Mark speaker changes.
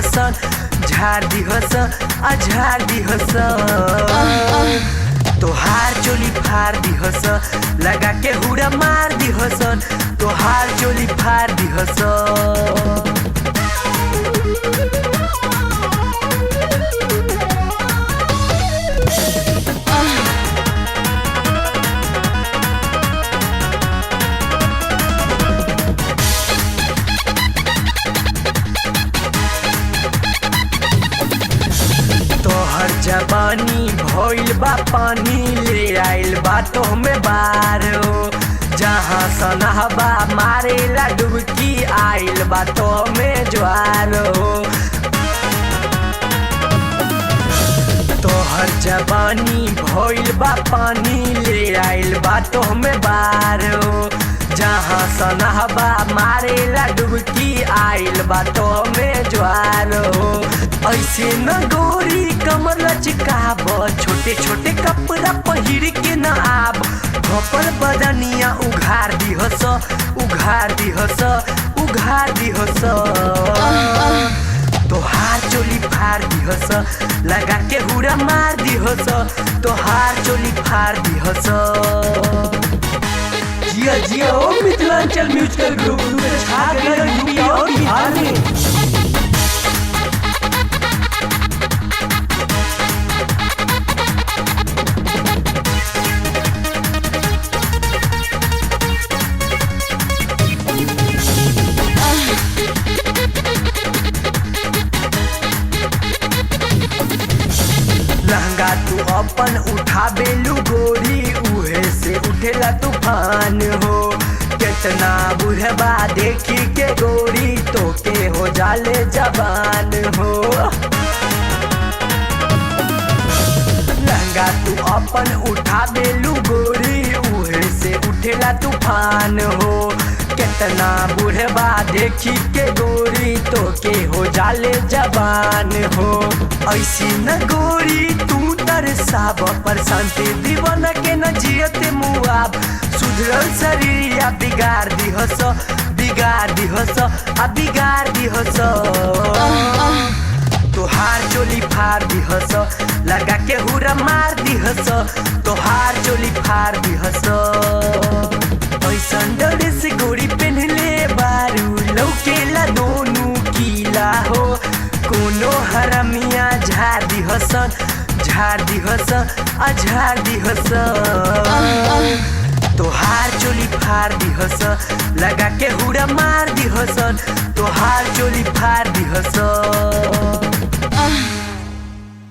Speaker 1: दिहसन, झाड़ दिहसन आ झाड़ दिहसन। तोहार चोली फाड़ दिहस, लगा के हुरा मार दिहसन, तोहार चोली फाड़ दिहस। तोहर जवानी भइल बा पानी, ले आइल बा तोहमे बारो। जहाँ सनहबा मारेला डुबकी, आइल बा तोहमे ज्वारो। तोहर जवानी भइल बा पानी, ले आइल बा तोहमे बारो। जहाँ सनहबा मारेला डुबकी, आइल बा तोहमे ज्वारो। ऐसे न गोरी कमर लचकाब, छोटे छोटे कपड़ा पहिर के न आब। घपल बदनिया उघार दिहस, उघार दिहस, उघार दिहस। तोहार चोली फाड़ दिहस, लगा के हुरा मार दिहस, तोहार चोली फाड़ दिहस।
Speaker 2: जिया जिया ओ मिथिलांचल म्यूजिकल ग्रुप, तू तो छा गया यूपी और बिहार में।
Speaker 1: लहंगा तू अपन उठाबेलू गोरी, उहे से उठेला तूफान हो। केतना बुढ़बा देखी के गोरी, तोके हो जाले जवान हो। लहंगा तू अपन उठाबेलू गोरी, उहे से उठेला तूफान हो। केतना बुढ़बा देखी के गोरी, तोके हो जाले जवान हो। ऐसी न गोरी तू तरसाब, पर शांति दीवन के न जियते मुआब। सुधरल शरीर या बिगाड़ दिहस, बिगाड़ दिहस आ बिगाड़ दिहस। तोहार चोली फाड़ दिहस, लगा के हुरा मार दिहस, तोहार चोली फाड़ दिहस। ऐसन ड्रेस गोरी पेन्हले बारू, लौकेला दोनू कीला हो। कोनो हरमिया झाड़ दिहसन, झाड़ दिहसन आ झाड़ दिहसन। तोहार चोली फाड़ दिहस, लगा के हुरा मार दिहसन, तोहार चोली फाड़ दिहस।